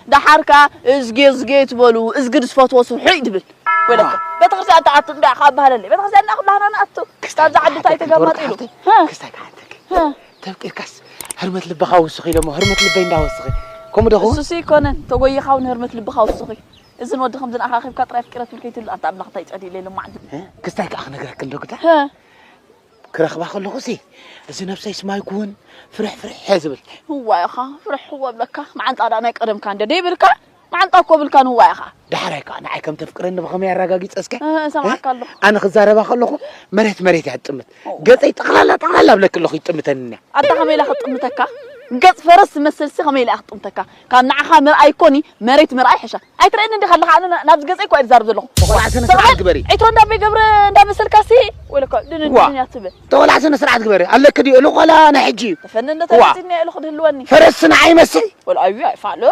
ደሓርካ እዝጌ እዝጌ ትበሉ፣ እዝጊ ዝፈትዎ ስርሑ እዩ ትብል። ወለካ፣ ቤተክርስትያን ትኣቱ እንዳ ካብ ባህለለይ፣ ቤተክርስትያን እንዳ ክብላህና ንኣቱ። ክስታይ ካብዛ ዓዲ እንታይ ክሓተኪ፣ ተጋማጢሉ? ወርቂ ሓፍተይ፣ ሀ። ክስታይ ክሓተኪ። ሀ። ተፍቂርካስ ህርመት ልብኻ ውስኺ ኢሎሞ፣ ህርመት ልበይ እንዳወስኺ። ከምኡ ዶ ኸውን? እሱሲ ይኮነን፣ ተጎይኻ እውን ህርመት ልብኻ ውስኺ። እዝን ወዲ ከምዝን ኣኻኺብካ ጥራይ ኣፍቂረ ትብል ከይትብል፣ ኣንታ ኣምላኽ እንታይ ጸዲለ ኢሎም መዓልቲ። እ? ክስታይ ከኣ ክነግረኪ እንዶ ግዳ? ሀ። ክረኽባ ከለኹሲ፣ እዚ ነብሰይ ስማይ ክውን ፍርሕ ፍርሕ እየ ዝብል። እዋይ ኢኻ፣ ፍርሕ እወ እብለካ። መዓንጣ ደኣ ናይ ቀደምካ እንደ ደይብልካ፣ መዓንጣ እኮ ብልካን እዋይ ኢኻ። ዳሕራይ ከኣ ንዓይ ከም ተፍቅረኒ ብኸመይ ኣረጋጊጸ እስከ? እ፣ እሰምዓካ እ? ኣለኹ። ኣነ ክዛረባ ከለኹ መሬት መሬት እያ ትጥምት። ኦ። ገጸይ ጠቕላላ ጠቕላላ እብለኪ ኣለኹ ይጥምተኒ እያ። ኣታ ከመይ ኢላ ክትጥምተካ? ገጽ ፈረስ ትመስል ሲ ከመይ ኢላ ክትጥምተካ? ካብ ንዓኻ ምርኣይ እኮኒ መሬት ምርኣይ ሕሻ። ኣይትርእየኒ እንዲኻ ኣለኻ? ኣነ ና-፣ ናብዚ ገጸይ እኮ እየ ዝዛረብ ዘለኹ። ተቆላዕሰኒ ስርዓት ግበሪ። ዒትሮ እንዳበይ ገብረ እንዳመሰልካ ሲ ወለካ ድንን ዋ። ድንን እያ ትብል። ተቆላዕሰኒ ስርዓት ግበሪ። ኣለኪ ድዩ? እሉ ቆላ ናይ ሕጂ እዩ። ተፈኒ እንደ ዋ። ተፈቲኒ እየ እሉ ክድህልወኒ። ፈረስ ንዓይ ይመስል። ወላ ኣዩ ኣይፋል።